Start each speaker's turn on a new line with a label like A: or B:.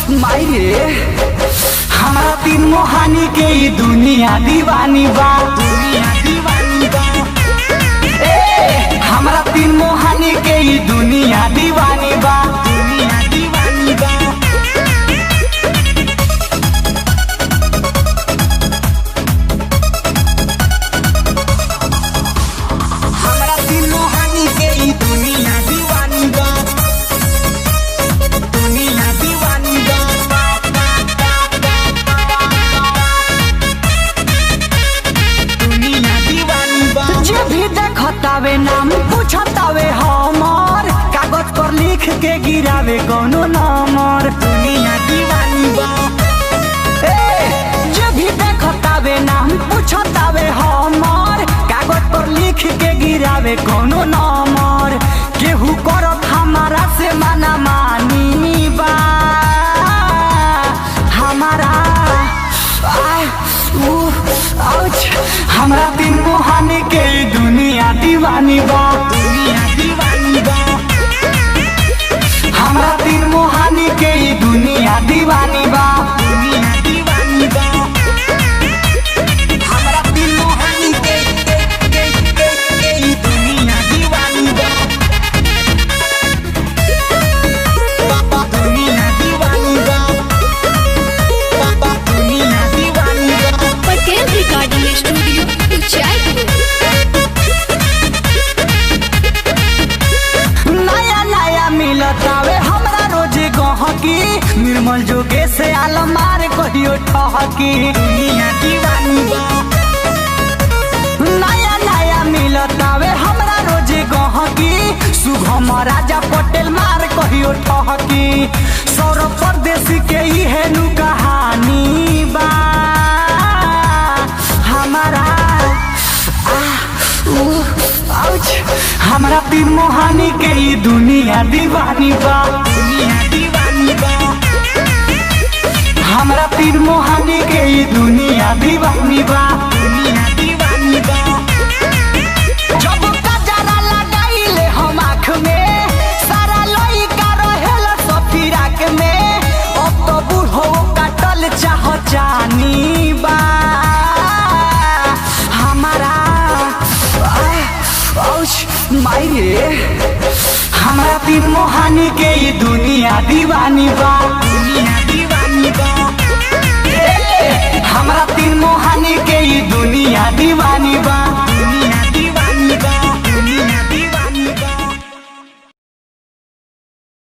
A: माई रे, हमारा तीन मोहानी के ई दुनिया दीवानी बा। दुनिया दीवानी बा। ए, हमारा तीन मोहानी के ई दुनिया दीवानी बा। दुनिया दीवानी बा। हमरा तीन मोहानी के ई दुनिया दीवानी बा। दुनिया दीवानी बा। दुनिया दीवानी बा। जे भी देखतावे नाम पूछतावे हमर, कागज पर लिख के गिरावे कोनो नंबर। दुनिया दीवानी बा। ए, जे भी देखतावे नाम पूछतावे हमर, कागज पर लिख के गिरावे कोनो नंबर। केहू करत हमारा से माना मानी बा। हमारा आ, उ, आउच, हमरा तीन मोहानी के ई दुनिया दीवानी बा। दुनिया दीवानी बा। हमरा तीन मोहानी के ई दुनिया दीवानी बा। दुनिया दीवानी बा। हमरा तीन मोहानी के ई दुनिया दीवानी बा। दुनिया दीवानी बा। दुनिया दीवानी बा।
B: Patel recording studio Uchaipur.
A: नया नया मिलतावे हमरा रोज गहकी, निर्मल जोगे से आलमार कहियो ठहकी। दुनिया दीवानी बा। नया नया मिलतावे हमरा रोज गहकी, सुगम राजा पटेल मार कहियो ठहकी। सौरभ परदेसी के ई हेनु कहानी बा। हमारा आ, उ, आउच, हमरा तीन मोहानी के ई दुनिया दीवानी बा। दुनिया दीवानी बा। हमरा तीन मोहानी के ई दुनिया दीवानी बा। दुनिया दीवानी बा। जब कजरा लगाइले हम आँख में, सारा लइका रहेला सब फिराक में। अब तो बूढ़ो काटल चाह जानी बा। हमारा आ, औच, माई रे, हमरा तीन मोहानी के ई दुनिया दीवानी बा। दुनिया